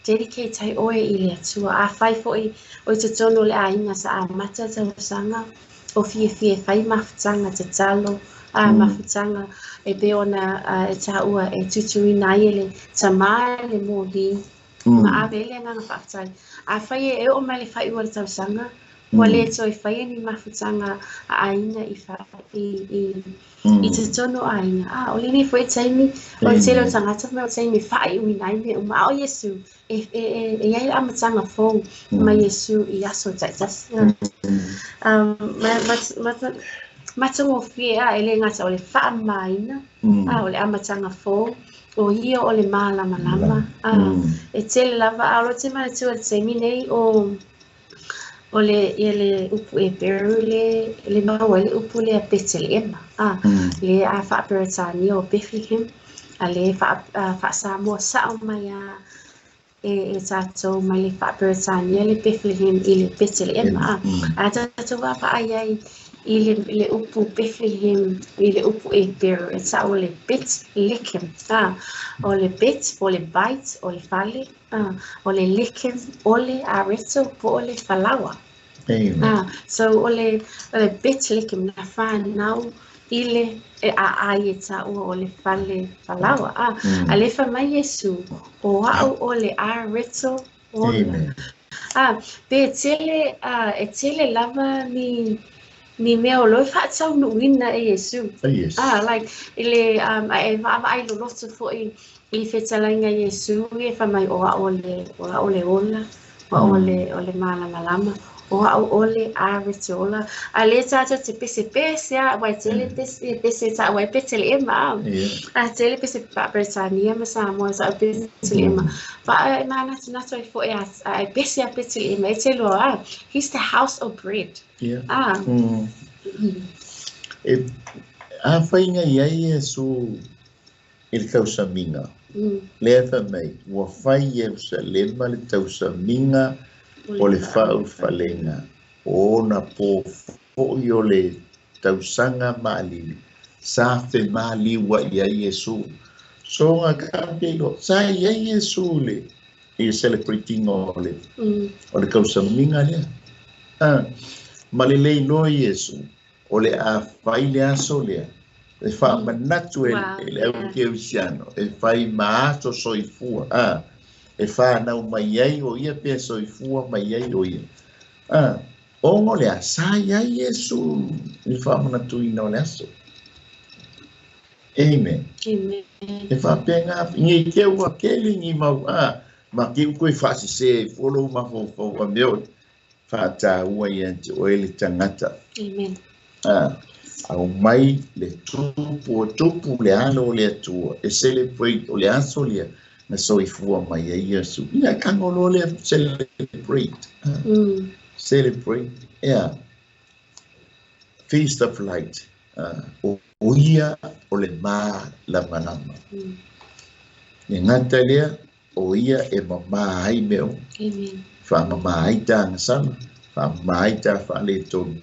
Dedicate ai oe i le Atua. A fai foi o totonu o le aiga sa amata tausaga o fiafia e fai mafutaga tatalo, mafutaga e pei ona e taua e tutuina ai e le tamā le moli ma ave ai le agaga faafetai. A fai e oo mai le faaiuga o le tausaga, ua le toe faia ni mafutaga a aiga i totonu o aiga. O lenei foi taimi, o le tele o tagata mai o taimi e faaiuina ai mea uma. A o Iesu, e i ai le amataga fou mai Iesu i aso taitasi. Matagofie a e le gata o le faamamaina, o le amataga fou, o ia o le malamalama. E tele lava, a o lo te manatua le taimi nei o le ia le upu e Peru le maua le upu lea Beteleema. Le a faaperetania o Bethlehem, a le faasamoa sao mai a e tātou mai le faaperetania le Bethlehem i le Beteleema. A tātou vaavaai ai i le upu Bethlehem i le upu e Peru, e tau o le Bet Lechem. O le Bet, o le Bait, o le fale, o le Lechem, o le areto, po o le falaua. Amen. So o le Bet Lechem na whanau i le e a ai e taua o le fale falaua. A le fa mai Iesu, o au o le areto ola. Amen. Pe tele, e tele lava ni mea o lo e faataunuuina e Iesu. Yes. Like, i le, e vaavaai loloto foi i fetalaiga Iesu, e fa mai o au le ola, o au o le malamalama, o au o le arete ola. A le tātou te pese pese a, wai tele pese pese ta, wai Beteleema. A tele pese pa Bretania ma Samoa sa Beteleema. Pa e manatunatu ai foi a pese a Beteleema e te loa, he's the house of bread. Yeah. E a whainga i ai Iesu i le tausamiga. Lea fa mai, ua fai Ierusalema le tausamiga o le faaulufalega, o ona po foi o le tausaga maalili, sa femaliu ai ai Iesu. So ngā ka pelo, sa i ai Iesu le i le celebrating o le tausamiga lea. Ma le leiloa Iesu, o le a fai le aso lea, e faamanatu e le au kerisiano, e fai ma aso soifua, e whānau mai ai o ia pe soifua mai ai o ia. Ongo lea, sa ia Iesu i whaamanatuina o le aso. Amen. Amen. E whaapenga, ngi te ua kele ngi mau, ma ke uko e whaasise, folo mafofo a meo, whaatāua ia te oe le tangata. Amen. Au mai le tupu o tupu le alo o le atua, e celebrate o le aso lea, na soifua mai ai Iesu. Ia kangolo le celebrate. Celebrate. Yeah. Feast of Light. O ia o le mālamalama. E ngata lea, o ia e mamā ai meo. Amen. Whaamama ai tānga sana, whaamama ai tā whaale tonu.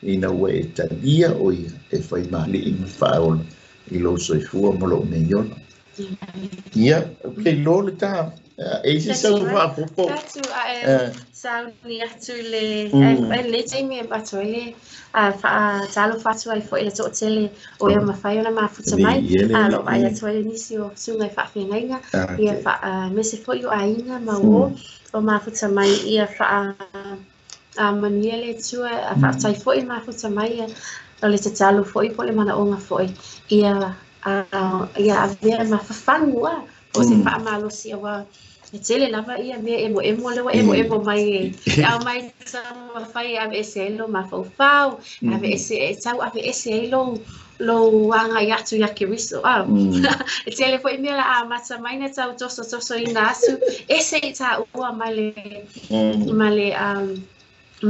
Ina ua e talia o ia, e whai maali i ma whaola, i lo soifua mo lo meiona. Ia, okay, lo le tā. E se sau whaapopo. Tatu a sauni atu le le taimi e bato le wha talo whatu ai fo i le to'atele o ia mawhai ona mafuta mai lo vai atu ai nisi o sunga i whaawhengainga ia wha mese fo i o ainga ma o o mafuta mai ia wha manuia le tua a whaatai fo i mafuta mai ia o le tatalo fo i po le mana onga fo i ia ia avea mawhawhangua o se whaamalosi awa e tele lava ia mea emo emo lewa emo emo mai e au mai sama whai ave ese ai lo mafaufau ave ese e tau ave ese ai lo lo anga i atu ia Keriso e tele foi mea la a mata mai na tau toso toso ina asu ese i tā ua mai le ma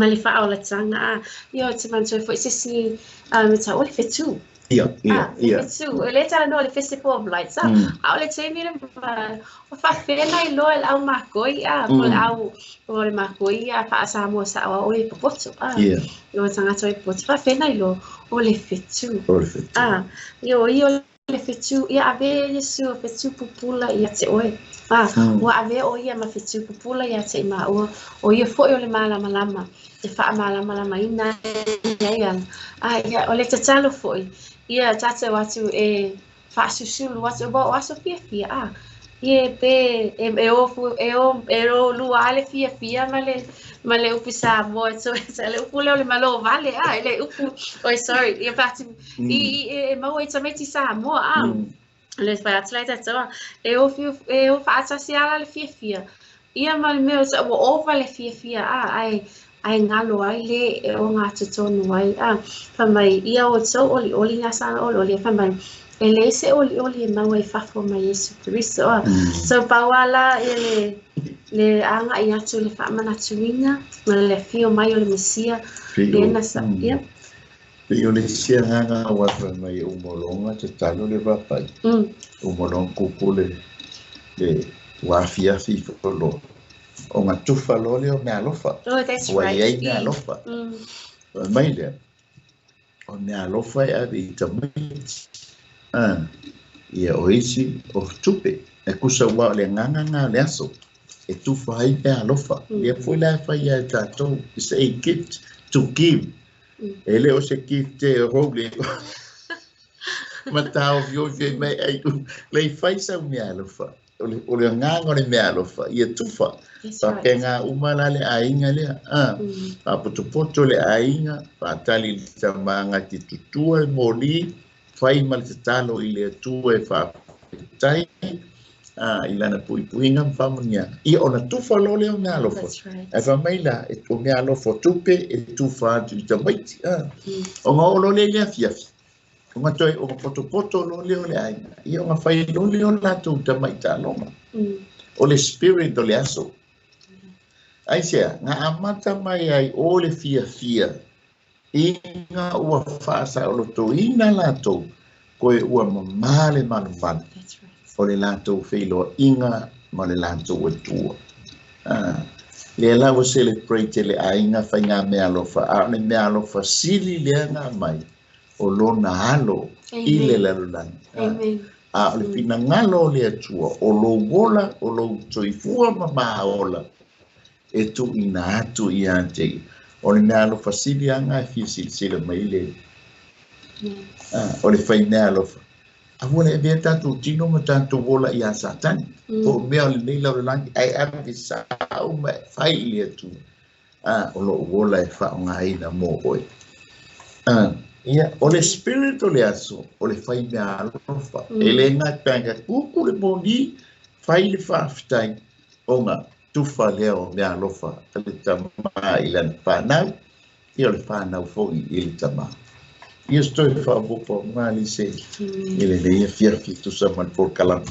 le whaolatanga ia o te mantua foi se si me tau o le whetū. Ia, ia, ia. Whetū, le tala no le Festival of Lights, a o le taimi le o whawhena i loa le au makoi, po le au o le makoi, a whaasamoa sa o e popoto, O tangata o e popoto, whawhena i loa o le whetū. O le whetū. Ia o ia o le whetū, ia ave Yesu o whetū pupula ia te oe. Ua ave o ia ma whetū pupula ia te ima ua, o ia foi o le malamalama, te whaamalamalama ina ia. Ia, o le tatalo foi, ia tātou atu e whaasusulu atu, o aso fia fia, Ia pe, e o e o e o lua ale fia fia ma le upu Samoa, so le upu leo le malo vale, le upu, oi sorry, ia patu, i e maua i tameti Samoa, Le whai atu lai tātou, e o e o whaatasi ala le fia fia. Ia ma le mea, ua ova le fia fia, ai ai ngalo ai le e o ngā totonu ai, Wha mai, ia o tau oli oli ngā sana oli oli, wha mai, e le se oli oli e maua i whafo mai Yesu Kristo. So pawala e le anga i atu le whaamanatuina, ma le whio mai o le Mesia, le nasa, ia. Pei o le sia nganga wata mai umolonga te talo le vapai. Umolonga kuku le wafiafi folo. O ngā tufa lo leo mea alofa. Oh, that's Ua right. iai mea alofa. Mai lea, o mea alofa e ave i tamaiti. Ia o isi o tupe. E kusa ua o le nganga ngā le aso. E tufa ai mea alofa. Lea foi la e whai ai tātou. It's a gift to give. E le o se gift e role. Matao fio fio mai ai. Lei whai sau mea alofa. O le nganga o le mea alofa. Ia tufa. Papenga umala le ainga lea. Papotopoto le ainga. Patali le tamanga te tutua le moli. Whai ma le tatalo i le atua e whaapetai. I lana puipuinga mwhamunia. Ia ona tufa lo leo mea alofa. That's right. E whamaila e tō mea alofa tupe e tufa atu i tamaiti. O ngā olo le lea fiafi. O ngā toi, o ngā potopoto lo leo le ainga. Ia o ngā whai lo leo lātou tamaita aloma. O le spirit o le aso. Ai sea, ngā amata mai ai o le fiafia. Inga ua whaasa o loto ina lātou. Koe ua mamale manumalu. That's right. O le lātou wheiloa inga ma le lātou atua. Le lau celebrate le ainga whai ngā mea alofa. A le mea alofa sili lea ngā mai. O lona alo i le lalulani. Amen. A o le pinangalo o le atua. O lou ola, o lou toifua ma maola. E tu ina atu i ate. O le mea alofa sili lava e fia silasila mai le o le fai mea alofa. Aua le avea tatou tino ma tatou ola ia Satani. Po o mea o lenei lalolagi ae ave sao ma e fai i le Atua. O lou ola e faaaogaina mo oe. Ia, o le spirit o le aso, o le fai mea alofa. E le gata ina kuku le moni, fai le faafetai, ona tufa lea o mea alofa a le Tamā i lana fanau, ia o le fanau foi i le Tamā. Ia se toe faaopoopo ua lise i lenei afiafi e tusa ma le polokalame.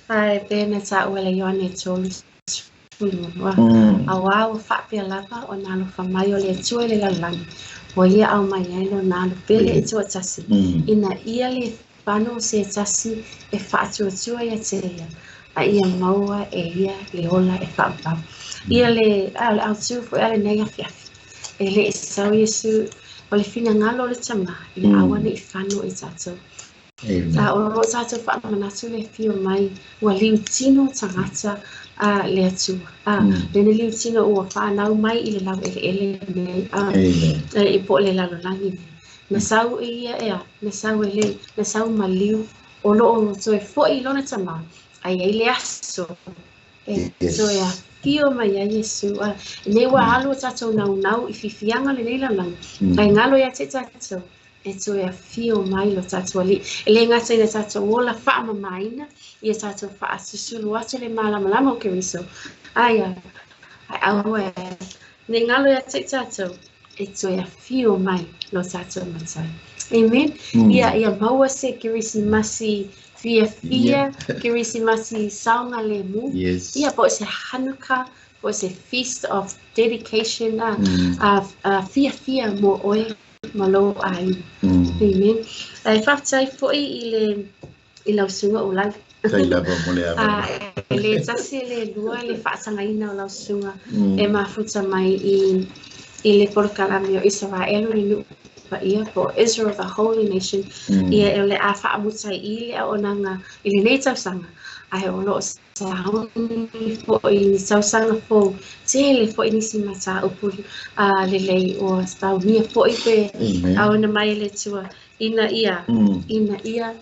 Ae pe na taua le Ioane 3:16. Auā ua faapea lava ona alofa mai o le Atua i le lalolagi, ua ia aumai ai lona Alo pele e toatasi, ina ia le fano o se tasi e faatuatua ia te ia, a ia maua e ia le ola e faavavau. Ia le le autu foi a lenei afiafi. E le i sau Iesu, o le finagalo o le Tamā, ia aua ne i fano i tatou. Amen. O lo tatou faamanatu le afio mai, ua liutino tagata a le Atua. Lena liutino ua whanau mai i le laueleele nei, Amen. i po o le lalolagi nei. Na sau e ia ea, na sau e le, na sau maliu, o loo toe foi i lona Tamā, ai ai le aso, e toe afio mai ai Iesu. Nei ua alu o tatou naunau i fifiaga o lenei lalolagi, ai galo ia te tatou, e toe afio mai lo tatou Alii. E le gata ina tatou ola faamamaina, ia tatou faasusulu atu le malamalama o Keriso. Ai ai aua e, nei galo ia te tatou, e toe afio mai lo tatou Matai. Amen. Ia, ia maua se Kerisimasi fiafia, Kerisimasi saogalemu. Ia po o se Hanukkah, po o se Feast of Dedication, fiafia mo oe ma lou aiga. Amen. Ae faafetai foi i le i lau susuga Ulali. Tai lava mo le avanoa. E le tasi e le lua le faatagaina o lau susuga e mafuta mai i le polokalame o Isaraelu le nuu paia po o Israel the Holy Nation. Ia o le a faamuta i le auaunaga i lenei tausaga, ae o loo sauni foi ni tausaga fou, tele foi nisi mataupu lelei ua saunia foi pe Amen. auina mai e le Atua ina ia ina ia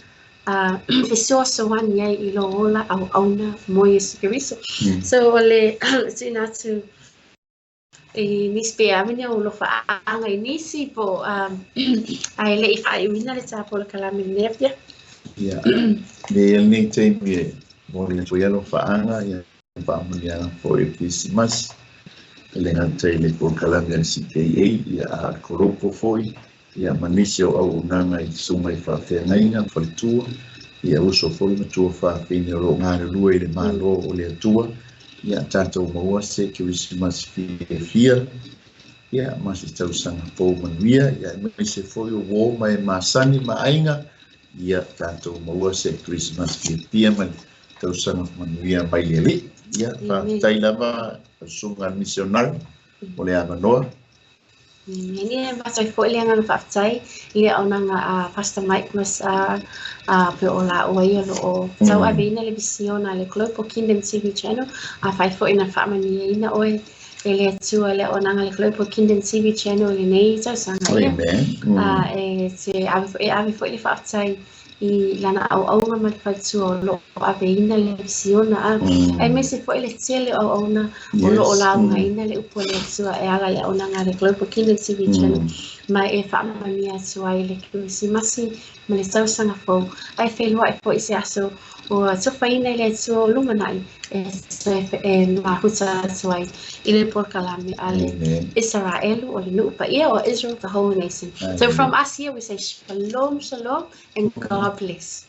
fesoasoani ai i lou ola auauna mo Iesu Keriso. So o le tuuina atu i nisi pe ave ni ou alofaaga i nisi po ae le i faaiuina le ta polokalame lenei afiafi. Ia, le lenei taimi e momoli atu ai alofaaga, ia faamanuiaga foi o Kerisimasi. E le gata i le polokalame a le CKA, ia a koropo foi, ia ma nisi o auaunaga i susuga i faafeagaiga, faletua, ia uso foi ma tuafafine o lo o galulue i le Malo o le Atua, ia tatou maua se Kerisimasi fiafia, ia ma se tausaga fou manuia, ia aemaise foi o uō ma e masani ma aiga, ia tatou maua se Kerisimasi fiafia ma le tausaga manuia mai le Alii. Ia, faafetai lava susuga i le misionari mo le avanoa. Amen. Ia, faafetai foi le agaga faafetai i le auaunaga a Pastor Mike mas pe o laua ia o lo o tauaveina le misiona a le Global Kingdom TV Channel. Afai foi na faamanuiaina oe e le Atua le auaunaga le Global Kingdom TV Channel i lenei tausaga. Ia, Amen. E te ave foi, e ave foi le faafetai i lana auauna ma le faletua o lo o aveina le misiona aemaise foi le tele o auauna o lo o laugaina le upu a le Atua e ala i le auaunaga a le Global Kingdom TV Channel, ma e faamanuia atu ai le Kerisimasi ma le tausaga fou, ae feiloai foi se aso ua tofaina i le Atua o lumanai e e mafuta atu ai i le polokalame a le Amen. Israelu o le nuu paia o Israel the Holy Nation. So Amen. from us here we say shalom, shalom and God bless.